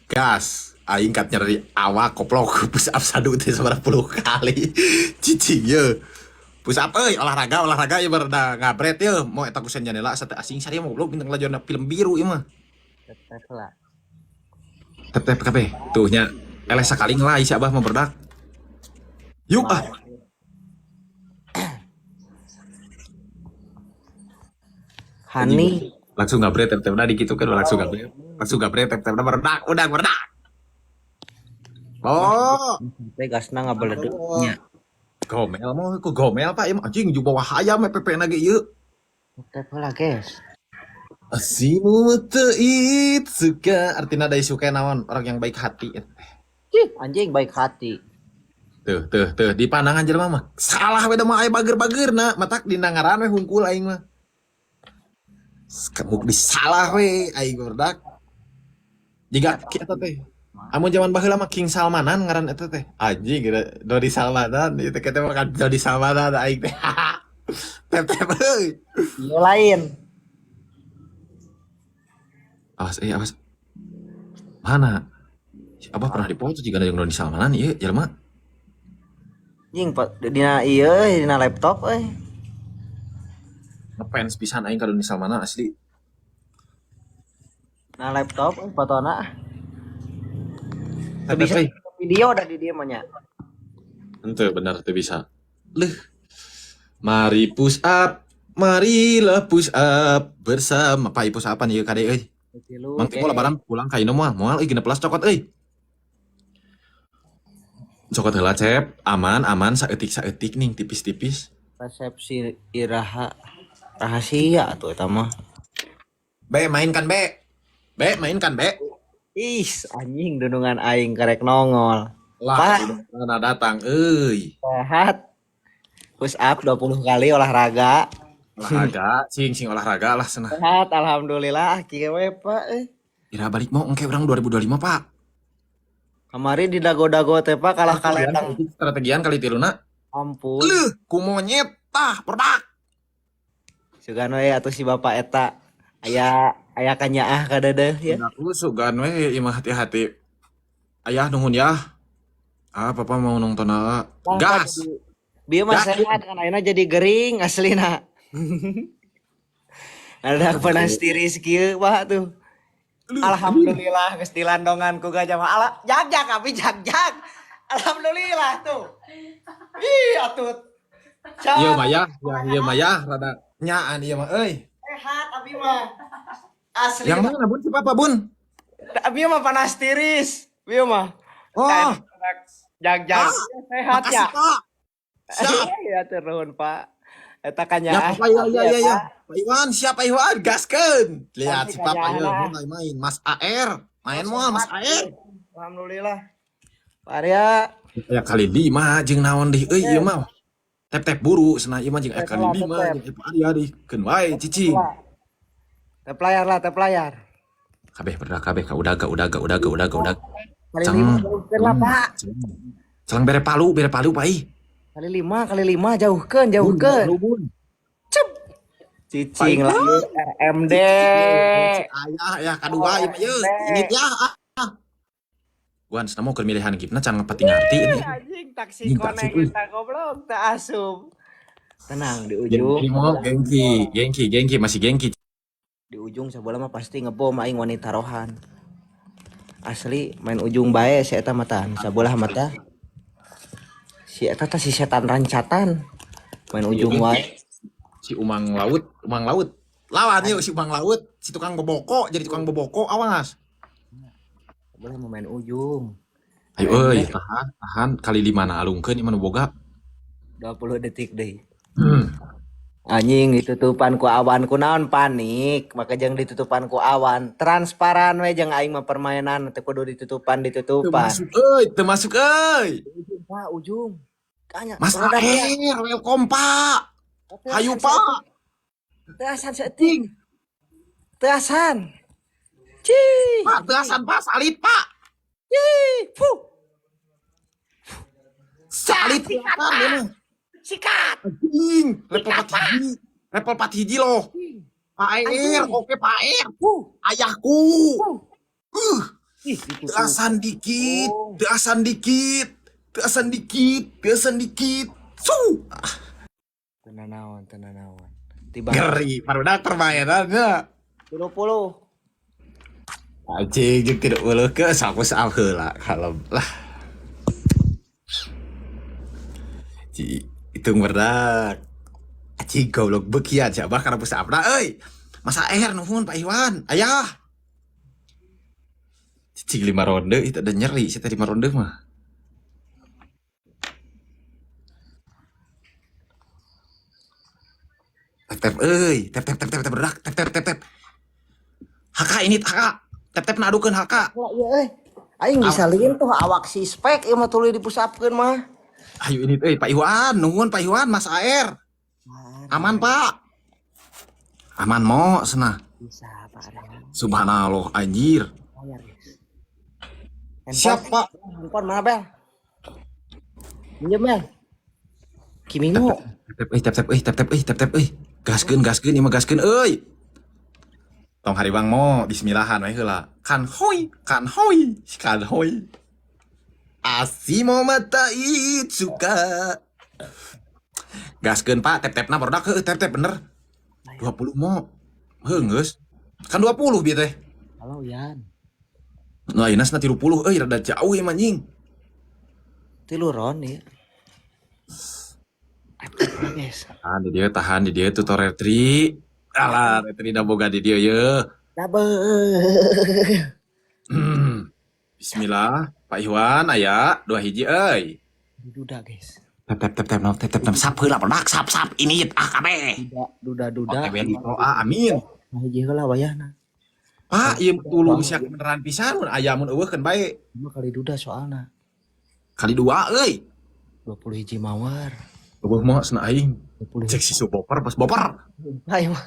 Gas, aing kat nyeri awak koplok push up sadu teh sabaraha puluh kali. Cicing ye. Push up euy, olahraga olahraga ieu berda ngabret ye. Mau eta kusen jandela sate asing saria mah goblok bintang lajona film biru ieu mah. Tep lah. Tep tep kabeh. Tuh nya eleh sakali ngelai si Abah mah berdak. Yuk ah. Hani Langsung ngabret tep tepna dikitu kan langsung ngabret. Langsung ngabret tep tepna berdak, udah berdak. Oh, teh gasna ngabeleduk nya. Gomel mau ku gomel Pak, ieu mah anjing juga bawah hayam PP na ge ieu. Tep lah guys. Asimu suka artinya daisuke naon orang yang baik hati. Cih, anjing baik hati. Tuh tuh tuh di pandangan jelema mah salah we da mah aya bager-bagerna matak dina ngaran we hungkul aing mah. Kemuk di salah we aing berdak. Jiga kieu teh. Amun zaman baheula mah King Salmanan ngaran eta teh. Anjing gitu. Dodi Salmanan ieu teh kita mah kan Dodi Salmanan aing teh. Tep tep euy. Iya lain. Awas awas. Mana? Si Abah pernah dipoto jika jeung Doni Salmanan ieu jelema. Anjing pak dina ieu dina laptop euy. Ngefans pisan aing ka Doni Salmanan asli. Nah laptop euy fotona. Teu Tep bisa tep euy. video da di dieu mah nya. Henteu bener teu bisa. Leuh. Mari push up, marilah push up bersama. Pak push upan ieu kade euy. Tilu Mang Tipo lebaran pulang ka Ino moal, moal euy 16 cokot euy. Cokot heula Cep, aman aman saeutik saeutik ning tipis-tipis. Resepsi iraha rahasia tuh eta mah. Be mainkan be. Be mainkan be. Ih, anjing dunungan aing karek nongol. Lah, Pak, mana datang euy. sehat. Push up 20 kali olahraga. Olahraga, sing sing olahraga lah senah. Sehat alhamdulillah kieu we Pak eh. Ira balik mau engke urang 2025, Pak. Kamari di dago-dago teh Pak kalah kaletang. Strategian kali tiluna. Ampun. Leuh, ku monyet tah produk. Sugan we atuh si bapak eta aya aya kanyaah ka deudeuh ya. Aku sugan we ieu mah hati-hati. Ayah nuhun ya. Ah, papa mau nonton ah. Lah, Pak, Gas. jadi bieu mah Gas. sehat kan ayeuna jadi gering aslina. Ada panas tiris kieu Pak tuh. Alhamdulillah geus dilandongan ku gajah mah. Ala jag-jag abi jag-jag. Alhamdulillah tuh. Ih atuh. Ieu Cak mah ya, ya ieu mah ya rada nyaan ieu mah euy. sehat abi mah. Asli Yang mana Bun si papa Bun? abi mah panas tiris. Bieu mah. Oh, Jag-jag Pak, sehat makasih ya. Pak. Siap. Ya turun Pak. Eta Ya kanyaah Papa ya abi ya ya eta. ya. Pak Iwan, siap Pak Iwan, gaskeun. Lihat Tapi si Papa ya kanyaah. mulai main Mas AR. Main moal Mas Sehat. AR. Alhamdulillah. Pak Arya. Ya kali lima jeung naon deui euy ieu mah. Tep-tep buru cenah ieu mah jeung aya Tep kali lah, lima tep. jeung Pak Arya deui. Keun wae cicing. Tep layar lah, tep layar. Kabeh berdak kabeh ka udag ka udag ka udag ka udag ka udag. Kali Ceng. lima jauhkeun lah, Pak. Celang bere palu Pak ih. Kali lima jauhkeun, jauhkeun. Bun, bun. Cep. Cicing lah RMD. Ayah ya kadua ieu mah ye. Ini ya. Ah. Guan cenah mau keur milihan gipna can ngepati ngarti ini. Anjing taksi Anjing, taksi, koneng euy. eta goblok teu asup. Tenang di ujung. Genki mau genki, genki, genki masih genki. Di ujung sabola mah pasti ngebom aing wanita rohan. Asli main ujung bae si eta mah tah, sabolah mah tah. Si eta tah si setan rancatan. Main ujung wae. Si Umang Laut, Umang Laut. Lawan yuk si Umang Laut, si tukang boboko, jadi tukang boboko awas. Sabolah mah main ujung. Ayo euy, tahan, tahan kali lima na alungkeun ieu mah nu boga. 20 detik deui. Hmm. Anjing ditutupan ku awan ku naon panik, maka jangan ditutupan ku awan. Transparan we jeung aing mah permainan teu kudu ditutupan Teu ditutupan. masuk euy, teu masuk euy. Ujung Pak, ujung. Kanya, Mas AR, welcome Pak. Hayu Pak. Teu asan saeutik. Teu asan. Cih. Pak, teu asan Pak, salit Pak. Cih. Fuh. Salit Sikat, pisan ieu mah. Sikat. Anjing, level 4 hiji. Level 4 hiji loh. Pak AR, Anjing. oke Pak AR. Fuh. Ayahku. Fuh. Ih, ditutup. Teu dikit, Oh. teu dikit, teu dikit, teu dikit. Su. Teu nanaon, teu nanaon. Tiba Ngeri, barudak permainannya. 30. Anjing jeung tidak uleuh ke sapu sap heula kalem lah. Ci, hitung barudak. Anjing goblok bekian si Abah karena push up-na euy. Masa air nuhun Pak Iwan. Ayah. Cicing 5 ronde itu ada nyeri sih tadi 5 ronde mah. Tap tap euy, tap tap tap tap tap berak, tap tap tap tap. Haka ini haka. Tap tap nadukeun haka. Lah ieu euy. Aing bisa tuh awak si spek ieu mah tuluy dipusapkeun mah. Ayo ini euy Pak Iwan, nuhun Pak Iwan, Mas AR. Aman Pak. Aman mo senah. Bisa Pak Arya. Subhanallah anjir. Bayar, guys. Siap Pak. Handphone mana, Bel? Minjem, Bel. Kimimo. Tap tap tap euy, tap tap euy, tap tap euy. Gaskeun gaskeun ieu mah gaskeun euy. Tong hari bang mo bismillahan we heula. Kan hoi, kan hoi, kan hoi. Asimo mata itsuka. Gaskeun Pak, tap tapna barudak heuh tap tap bener. 20 mo. Heuh geus. Kan 20 bieu teh. Halo, Yan. Nu ayeuna cenah 30 euy rada jauh ieu mah anjing. Tilu ron ieu. Guys. Tahan di dieu, tahan di dieu tutor retri. Alah, retri da boga di dieu ye. Double. Bismillah, Pak Iwan aya 2 hiji euy. Duda, guys. Tap tap tap tap tap tap tap sap heula produk sap sap ini ah kabeh. Duda duda duda. OTW di ah amin. Nah, hiji heula wayahna. Pak, ieu tulung sia beneran pisan mun aya mun eueuh keun bae. Lima kali duda soalna. Kali 2 euy. 20 hiji mawar. Eueuh mah cenah aing. 20 Cek si boper pas boper. Aing mah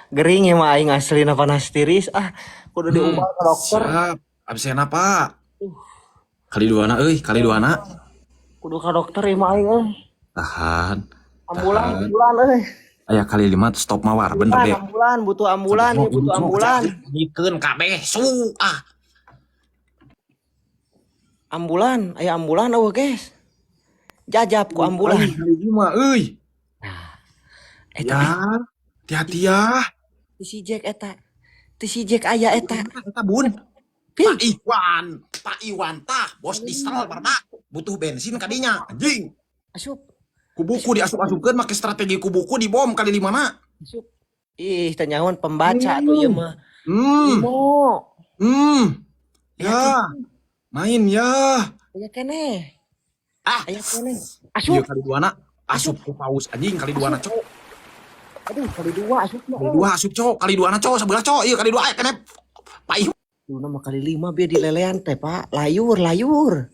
gering ya mah aing aslina panas tiris ah kudu diubah ke dokter. Siap. Absen Pak. Kali 2 na euy, kali 2 na. Kudu ke dokter ya mah aing euy. Tahan. Ambulan, Tahan. ambulan euy. Aya kali 5 stop mawar bener deh. Ambulan, butuh ambulan, ya, butuh ambulan. Nyikeun kabeh su ah. Ambulan, aya ambulan eueuh guys. Jajab ku ambulan. Kali 5 euy. Eta Ya, hati-hati ya. ti si Jack eta. Ti si Jack aya eta. Eta bun. Pi. Pak Iwan, Pak Iwan tah, bos diesel bardak, butuh bensin kadinya, anjing. Asup, Kubuku diasup-asupkeun make strategi kubuku dibom kali lima na. asup. Ih, teu nyahoan pembaca tuh ieu mah. Hmm, Imo. hmm. Ya, main ya. Aya keneh. Ah, Aya keneh. iya Asup. kali dua na. Asup ku paus anjing kali dua na cok. Aduh, kali dua asup mah. Kali dua asup cok, kali dua na cok, sebelah cok. Iya kali dua aya keneh. Pak Iwan. Duna mah kali lima biar dilelean teh Pak. Layur, layur.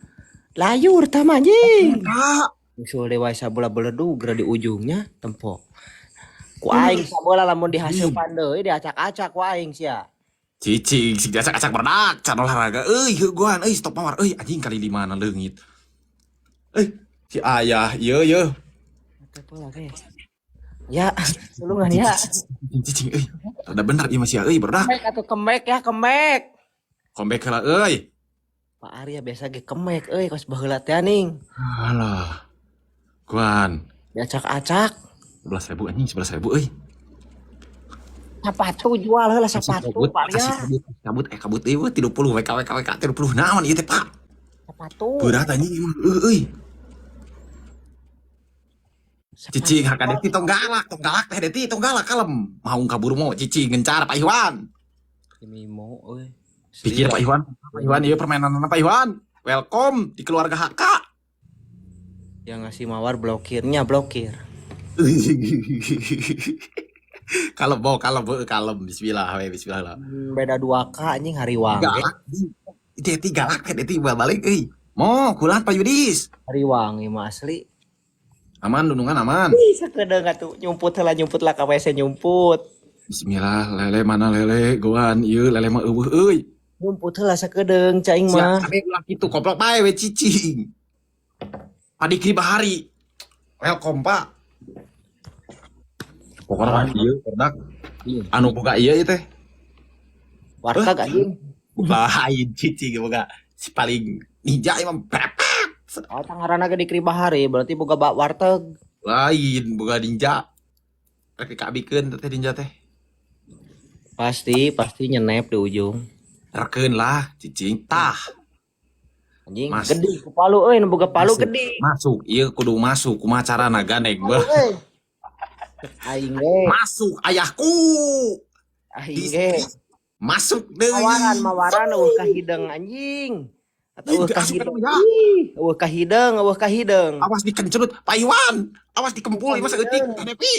Layur tah mah anjing. Kak, Usul dewa sabola beledug geura di ujungnya tempo. Ku aing sabola lamun dihaseupan deui diacak-acak ku aing sia. Cicing, sing acak-acak berdak, can olahraga. Euy, heuguan, euy stop mawar, euy anjing kali lima na leungit. Euy, si ayah, ieu ieu. Teh pola guys. Ya, tulungan ya. Cicing, cicing, euy. Rada bener ieu mah sia euy berdak. Kemek atau kemek ya, kemek. Comeback heula euy. Pak Arya biasa ge kemek euy kos baheula teh ning. Alah. Guan, Diacak-acak. 11.000 anjing, 11.000 euy. Sepatu jual heula sepatu Kabut, Pak kasih Arya. kabut, kabut, eh kabut euy 30 WK WK WK 30 naon ieu teh, Pak? Sepatu. Berat anjing ieu mah euy euy. Cicing hak Deti tong galak teh Deti tong galak kalem. Mau kabur mau cicing gencar Pak Iwan. Mimo euy. Pikir Pak Iwan, Pak Iwan ieu permainan Pak Iwan. Welcome di keluarga HK. Yang ngasih mawar blokirnya blokir. Kalem mau kalem heuh, kalem bismillah we bismillah lah. Beda 2K anjing hariwang ge. Galak. Deti galak teh Deti balik euy. Mo kulan Pak Yudis. Hariwang ieu mah asli. Aman dunungan aman. Ih, sakedeung atuh nyumput heula nyumput lah ka WC nyumput. Bismillah lele mana lele goan ieu lele mah eueuh euy. Nyumput heula sakedeung caing Sia mah. kabeh ulah kitu koplok bae we cicing. Padikri Bahari. Welcome Pak. Pokoknya mah ieu produk Iya. anu boga ieu ieu teh. Warteg anjing. Lain cicing boga si paling ninja emang pepet. Oh, tangaranna ge Dikri Bahari berarti boga bak warteg. Lain boga ninja. Rek dikabikeun teh ninja teh. Pasti pasti nyenep di ujung. Rekeun lah cicing tah. Anjing Mas. Gede ku palu euy, nu boga palu Masuk. Gede. Masuk, iya kudu masuk kumaha carana gandeng Palu gua. euy. Aing ge, Masuk ayahku. Aing ge. Masuk deui. Mawaran, mawaran euweuh kahideung anjing. Atau euweuh Ih, asup kahideung. ya. Ih, euweuh kahideung, euweuh kahideung. Awas dikencerut Pak Iwan. Awas dikempul ieu mah saeutik Teh Depi.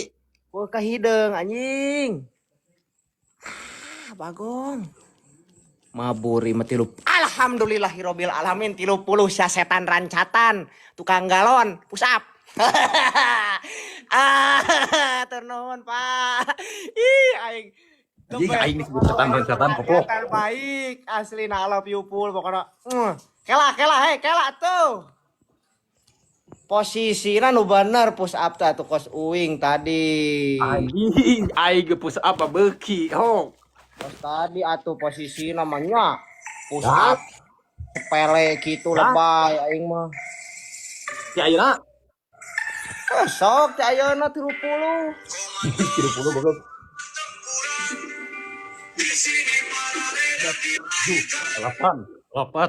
Euweuh kahideung anjing. Ah, bagong. Maburi mah tilu. Alhamdulillahirabbil alamin 30 sia setan rancatan, tukang galon, push up. Ah, hatur nuhun, Pak. Ih, aing Anjing aing disebut setan rancatan koplok. Terbaik, asli na I love you full pokoknya. Kela kela hei kela tuh. Posisinya nu bener push up teh atuh kos uing tadi. Anjing aing ge push up beuki hok. Kos tadi atuh posisi namanya push Ya. up sepele gitu Ya. lebay aing mah. Si ayeuna Eh, sok teh ayeuna 30. 30 goblok. Delapan, delapan,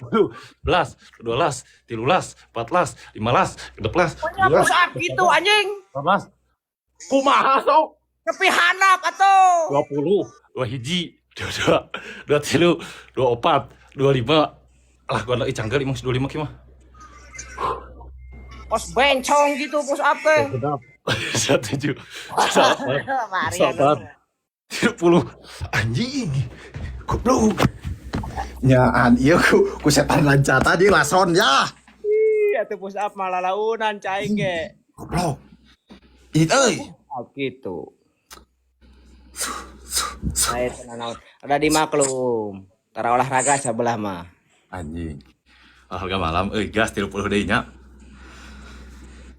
10, 11, 12, 13, 14, 15, 16, Pokoknya push up gitu anjing. 14, Kumaha sok? Nepi handap atuh. 20, 21, 22, 23, 24, 25. Lah, gua lagi cangkel emang 25 ki mah. Kos bencong gitu push up teh. 17, 18, Marian. 30. Anjing. Goblok. Nyaan ieu ku setan lancatan ieu lason ya. Ih, atuh push up malah launan caing ge. Goblok. Ih euy. Oh, gitu. Saya tenang. Udah dimaklum. Tara olahraga sebelah mah. Anjing. Olahraga malam euy gas 30 deui nya.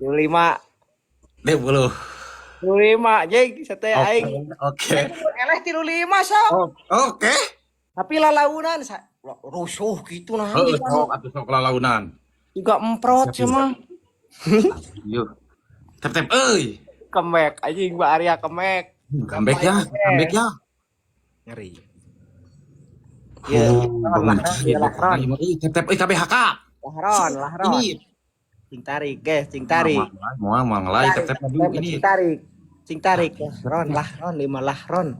35. 30. 35 jeung sate aing. Oke. Eleh 35 sok. Oke. Tapi lalaunan rusuh gitu nah. Heeh, sok atuh sok lalaunan. Juga emprot Siap, cuma. Yuk. Tep tep euy. Kemek anjing Mbak Arya kemek. Comeback ya, comeback ya. Ngeri. Ya, Oh, bangun ya, lahron, tep tep euy KBHK. Lahron, lahron. Ini Cing tarik, guys, cing tarik. Moal moal ngelai tep tep aduh ini. Cing tarik. Cing tarik, lahron, lahron, lima lahron.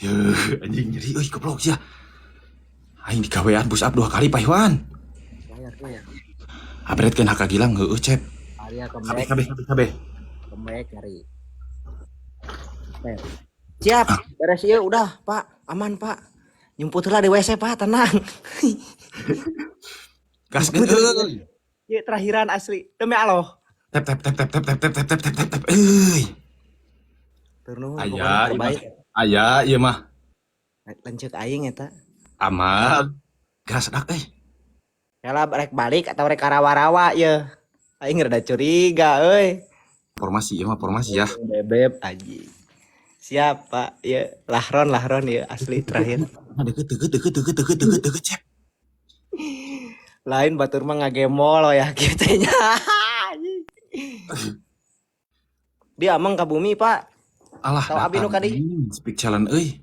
Yuh, anjing nyeri euy goblok sia. Aing digawean push up dua kali Pak Iwan. Layar, layar. Abretkeun hak Gilang heueuh cep. Arya Kabeh kemek, kabeh kabeh kabeh. Kemek ngeri. Oke. Siap, beres ieu udah, Pak. Aman, Pak. Nyumput heula di WC, Pak, tenang. Gaskeun euy. Ieu terakhiran asli. Demi Allah. Tep tep tep tep tep tep tep tep tep tep tep tep euy. Tur nuhun, Aya, pokoknya ieu mah. terbaik. Aya ieu mah. Lanceuk aing eta. Aman. Gas dak euy. Kela rek balik atau rek rawa-rawa ye. Aing rada curiga euy. Formasi ieu mah formasi ya. Bebeb aji. Siap, Pak. Ya, lahron lahron ya asli terakhir. Nah, deket deket deket deket deket deket deket cep. Lain batur mah ngagemol ya kieu nya. Dia amang ka bumi, Pak. Alah, Tahu abi nu datang. kadi? Speak challenge euy.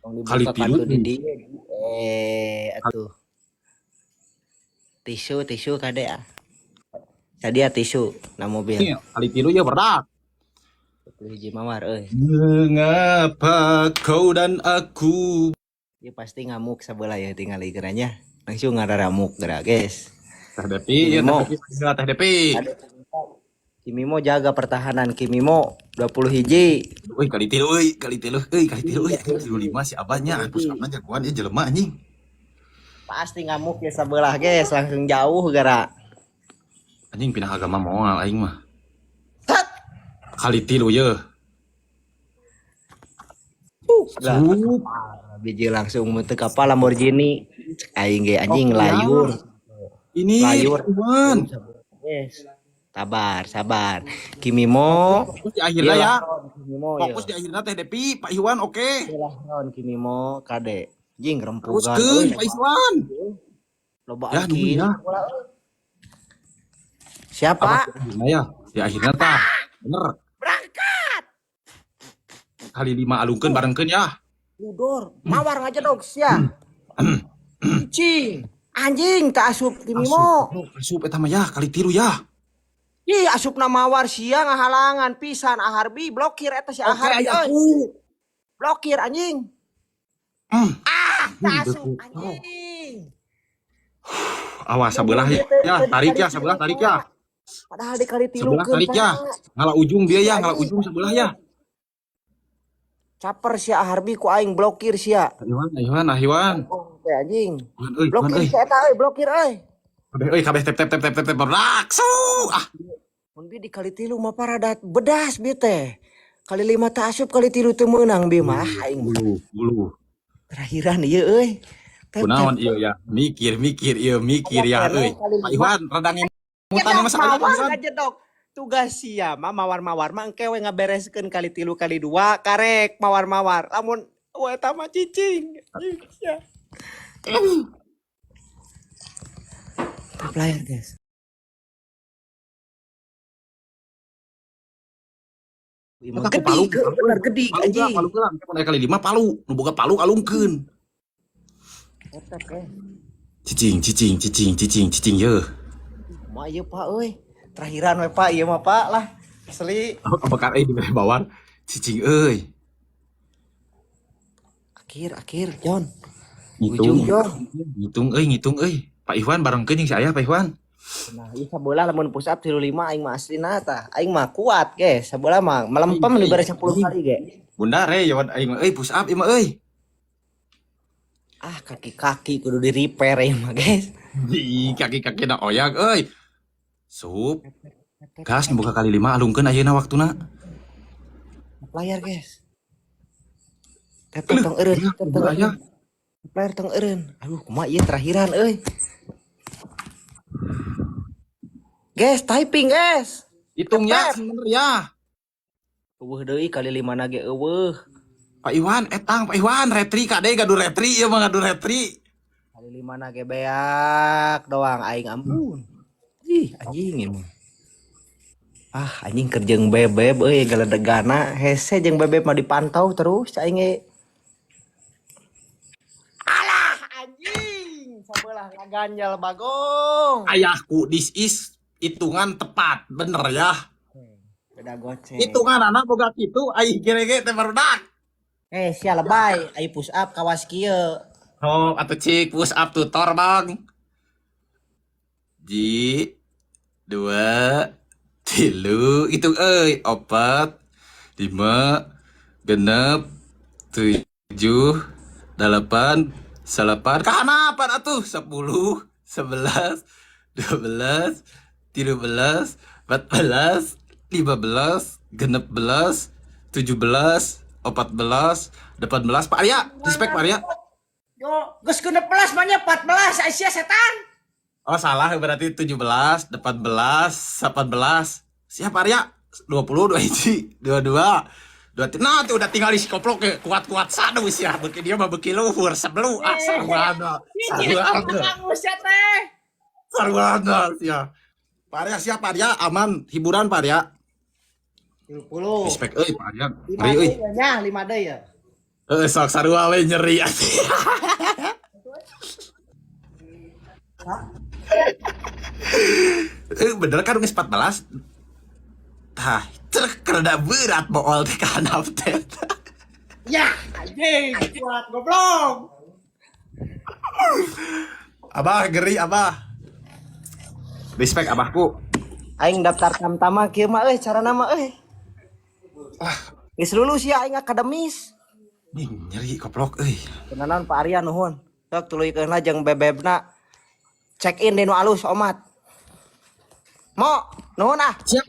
Tong Kali dibuka tilu. kartu di dieu. Eh, atuh. Tisu, tisu kade ah. Sadia tisu na mobil. Iya, kali tilu ya berdak. 20 hiji mawar euy. Mengapa kau dan aku Dia pasti ngamuk sebelah ya tinggal geranya. Langsung ngararamuk gerak, guys. Teh Depi, ya Mimo. Teh Depi, Teh Depi. Kimimo jaga pertahanan Kimimo 20 hiji. Euy kali tilu euy, kali tilu euy, kali tilu euy, tilu lima si abahnya, push up jagoan ya jelema anjing. Pasti ngamuk ya sebelah, guys, langsung jauh gerak. Anjing pindah agama moal aing mah. Tat. Kali tilu ye. Lah, biji langsung teu kapal Lamborghini. Cek aing ge anjing Oke, layur. Ini Layur. Iwan. Yes. Sabar, sabar. Kimimo. Fokus di akhirnya ya. Kimimo Fokus di akhirnya Teh Depi, Pak Iwan oke. Iyalah, Ron Kimimo kade. Jing rempugan Teruskeun euy. Pak Iswan. Loba Ya, nunggu kieu ya. bola euy. Siapa? Apa akhirnya ya? Ya akhirnya tah. Bener. Berangkat. Kali lima alungkeun barengkeun ya. Ludor, mawar ngajedog sia. Cicing. Anjing tak asup di Mimo. Asup, asup eta mah ya kali tilu ya. Ih, asupna mawar sia ngahalangan pisan Aharbi blokir eta si Oke, Aharbi aya euy. aku. Blokir anjing. Ah, Tak asup anjing. Awas sebelah ya. Ya, tarik ya, sebelah tarik ya. Padahal dikali tilu Sebelah tarik ya. Ngala ujung dia ya, ngala ujung sebelah ya. Caper sia Aharbi ku aing blokir sia. Iwan, Iwan, Iwan. Oh, teh anjing. Iwan euy, Iwan Blokir euy. sia eta euy, blokir euy. Kabeh euy, kabeh tep tep tep tep tep tep raksu. Ah, Mun bi dikali tilu mah paradat bedas bi teh. Kali lima tak asup kali tilu teu meunang bi mah aing mah. bulu, bulu. Terakhiran ieu euy. Tep tep. Kunaon ieu ya? Mikir, mikir ieu, mikir ya euy. Pak Iwan, rada ngemutan Jedok mah sakali mawar Iwan. ngajedok. Tugas sia mah mawar-mawar mah engke we ngabereskeun kali tilu kali dua karek mawar-mawar. Lamun we eta mah cicing. Anjing, sia. Tap layar guys. Eta ku Gede, palu, bener gede palu anjing. palu heula, mun aya kali lima palu, nu boga palu alungkeun. Eta teh. Cicing, cicing, cicing, cicing, cicing ye. Kumaha ieu Pak euy. Terakhiran we Pak ieu mah Pak lah. Asli. Apakah euy dibere bawar? Cicing euy. Akhir akhir John. Ngitung, Ujung John. ngitung euy, ngitung euy. Pak Iwan barengkeun jeung si Ayah, Pak Iwan. Nah, ieu sabelah lamun push up 35 aing mah aslina tah. Aing mah kuat ge, sabelah mah melempem dibere 10 kali ge. Bunda re, yawan aing mah euy push up ieu mah euy. Ah, kaki-kaki kudu di repair aing mah, guys. Ih, kaki-kaki na oyak euy. Sup. Gas buka kali lima alungkeun ayeuna waktuna. Layar, guys. Tep tong eureun, Iya, tep tong aya. eureun. Layar tong eureun. Aduh, kumaha ieu terakhiran euy. Guys, typing, guys. Hitung ya, Tep. bener ya. Eueuh deui kali lima na ge eueuh. Pak Iwan, etang Pak Iwan, retri kade gaduh retri ieu mah gaduh retri. Kali lima na ge beak doang aing ampun. Ih, anjing ieu mah. Ah, anjing keur jeung bebeb euy galedegana hese jeung bebeb mah dipantau terus aing ge. Alah, anjing, sabelah ngaganjal bagong. Ayahku this is hitungan tepat, bener ya. Beda goceng. Hitungan anak boga kitu aing kira ge teh barudak. Eh, sia lebay, aing push up kawas kieu. Oh, atuh cik push up tutor, Bang. Ji, dua, tilu, hitung euy, opat, lima, genep, tujuh, delapan, salapan, kahanapan atuh, 10, 11, 12, 13, 14, 15, 16, 17, 14, 18. Pak Arya, respect Pak Arya. Yo, geus 16 mah nya 14 Aisyah setan. Oh salah berarti 17, 18, 18. Siap Arya? 20, 21, 22, 23. Nah, itu udah tinggal di si koplok ya. Kuat-kuat sadu sih ya. Beki dia mah beki luhur sebelu. Ah, sarwana. Sarwana. teh. Sarwana ya. Pak Arya siap Pak Arya, aman. Hiburan Pak Arya. 30. Respect euy Pak Arya. Lima Ngeri euy. deui ya nya, lima deui ya. Heeh, sok sarua we nyeri. Eh, bener kan geus 14? Tah, cerek rada berat bool teh ka handap teh. Ya, anjing, kuat goblok. Abah geri abah. Respect abahku. Aing daftar tamtama kieu mah euy carana mah euy. Ah, Geus lulus ya aing akademis. nih nyeri koplok euy. Kunaon Pak Arya nuhun. Sok tuluykeun lah jeung bebebna. Check in di nu alus omat. Mo, nuhun ah. Siap.